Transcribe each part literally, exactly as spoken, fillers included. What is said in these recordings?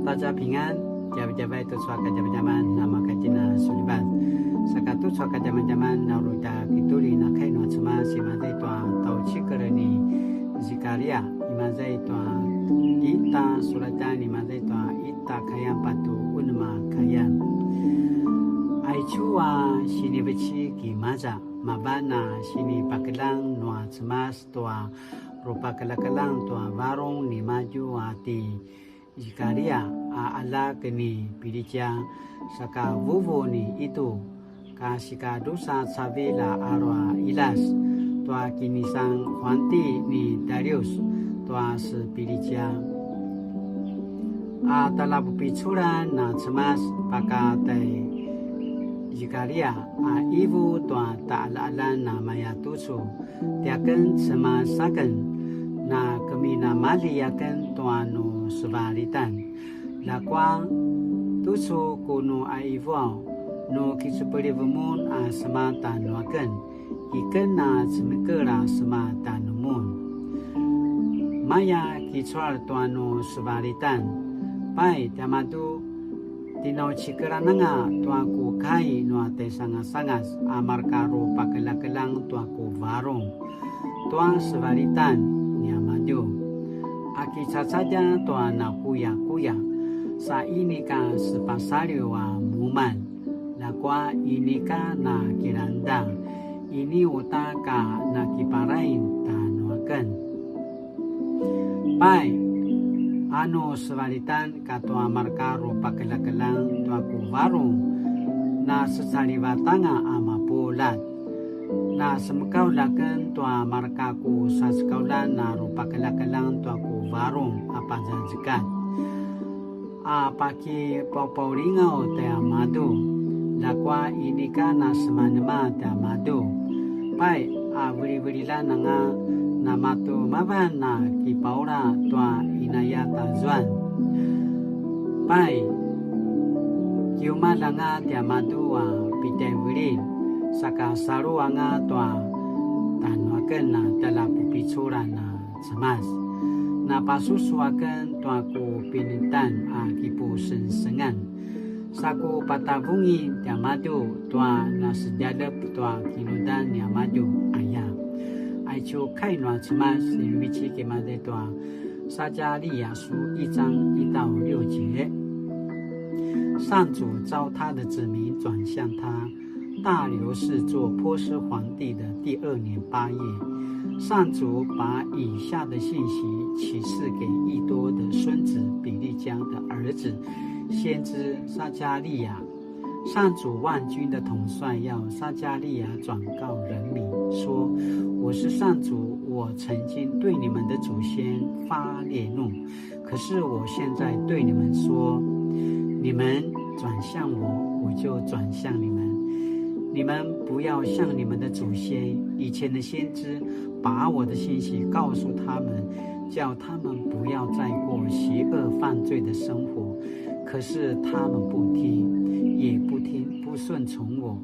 大家平安, djavadjavai tucu a kadjamadjaman namakatjina sulivat. Saka tucu a kadjamadjaman na uri tja kituli na kai nua Cemas imaza i tua tjaucikel ni Zikaria, imaza i tua ita sulatan, imaza i tua ita kayan patje unem a kayan. Aicu a sinivecik imaza, mavan a sinipakeljang nua Cemas tua rupakeljakeljang tua varung nimadju a ti Zikaria a aljak ni Pilitja, saka vuvu ni Idu, ka sika drusa cavilj a alu a qiljas, tua kinisang huangti ni Darius tua se Pilitja. A tjaljapupiculan na Cemas pakatai Zikaria a ivu tua taqaljaqaljan a maya tucu, tiaken Cemas aken, na keminamalji aken tua nu sevalitan. Ljakua, tucu ku nu qaivuaw, nu kicepeliv mun a sema tjanuaken, iken a cemekelj a sema tjanumun. Maya kicual tua nu sevalitan, pai tiamadju, tinaucikelan anga tua ku kai nua tjaisangasangas a marka rupakeljakeljang tua ku varung, tua sevalitan niamadju. A kicacadja tua nakuyakuya, sa inika sepasaliw a mumalj, ljakua inika na kilangda, ini uta ka nakiparain tjanuaken. Pai, a nu sevalitan katua marka rupakeljakeljang tua ku varung, na secalivat anga a mapuljat. Na semekaulj aken tua marka ku sasekauljan a rupakeljakeljang tua ku varung a pazazekatj. A pakipaupaulingaw tiamadju, ljakua inika na semanema tiamadju. Pai, a vilivililjan anga namatu mavan a kipaula tua inayatazuan. Pai, kiumalj anga tiamadju a pitjaivililj, saka salu anga tua tjanuaken a tjaljapupiculan a Cemas. Na pasusu aken tua ku pinenetjan a kipusengsengan. Sa ku patavungi tiamadju tua nasedjaljep tua kinudan niamadju aya. Aicu kai nua Cemas sinivecik imaza i tua 撒迦利亞書一章一到六節。上主召他的子民转向他，大流士做波斯皇帝的第二年八月，上主把以下的信息启示给易多的孙子比利家的儿子先知撒迦利亚。上主万军的统帅要撒迦利亚转告人民说：我是上主，我曾经对你们的祖先发烈怒，可是我现在对你们说，你们转向我，我就转向你们。你们不要像你们的祖先，以前的先知把我的信息告诉他们，叫他们不要再过邪恶犯罪的生活。可是他们不听，也不听，不顺从我。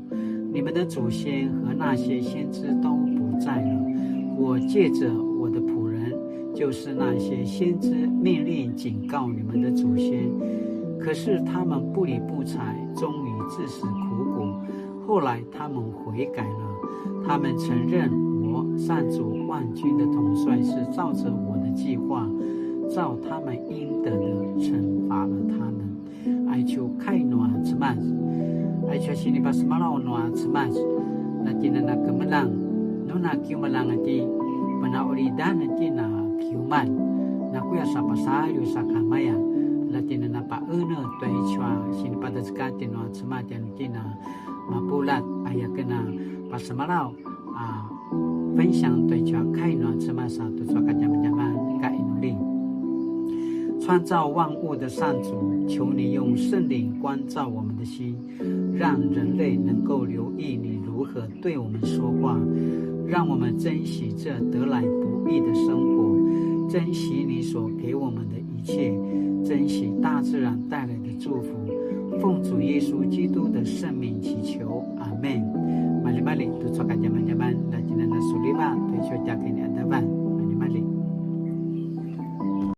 你们的祖先和那些先知都不在了。我借着我的仆人，就是那些先知，命令警告你们的祖先，可是他们不理不睬，终于自食苦果。后来他们悔改了，他们承认我上主万军的统帅是照着我的计划，照他们应得的惩罚了他们。Aicu kai nua Cemas. Aicu a sinipasemalaw nua Cemas. Na tjinana kemeljang, nu na kiumalj anga ti, penaulidan tjina kiumalj. Nakuya sa pasaliw sakamaya, la tjinana paene tua aicu a sinipatacekati nua Cemas tjanu tjina mapuljat aya ken a pasemalaw a 分享 tua aicu a kai nua Cemas a tucu a kadjamadjaman ka inuli. 创造万物的上主，求你用圣灵光照我们的心，让人类能够留意你如何对我们说话，让我们珍惜这得来不易的生活，珍惜你所给我们的一切，珍惜大自然带来的祝福。奉主耶稣基督的圣名祈求，阿们。Maljimalji, tucu a kadjamadjaman, la tjinana suliva, tua aicu a tja kiniadavan.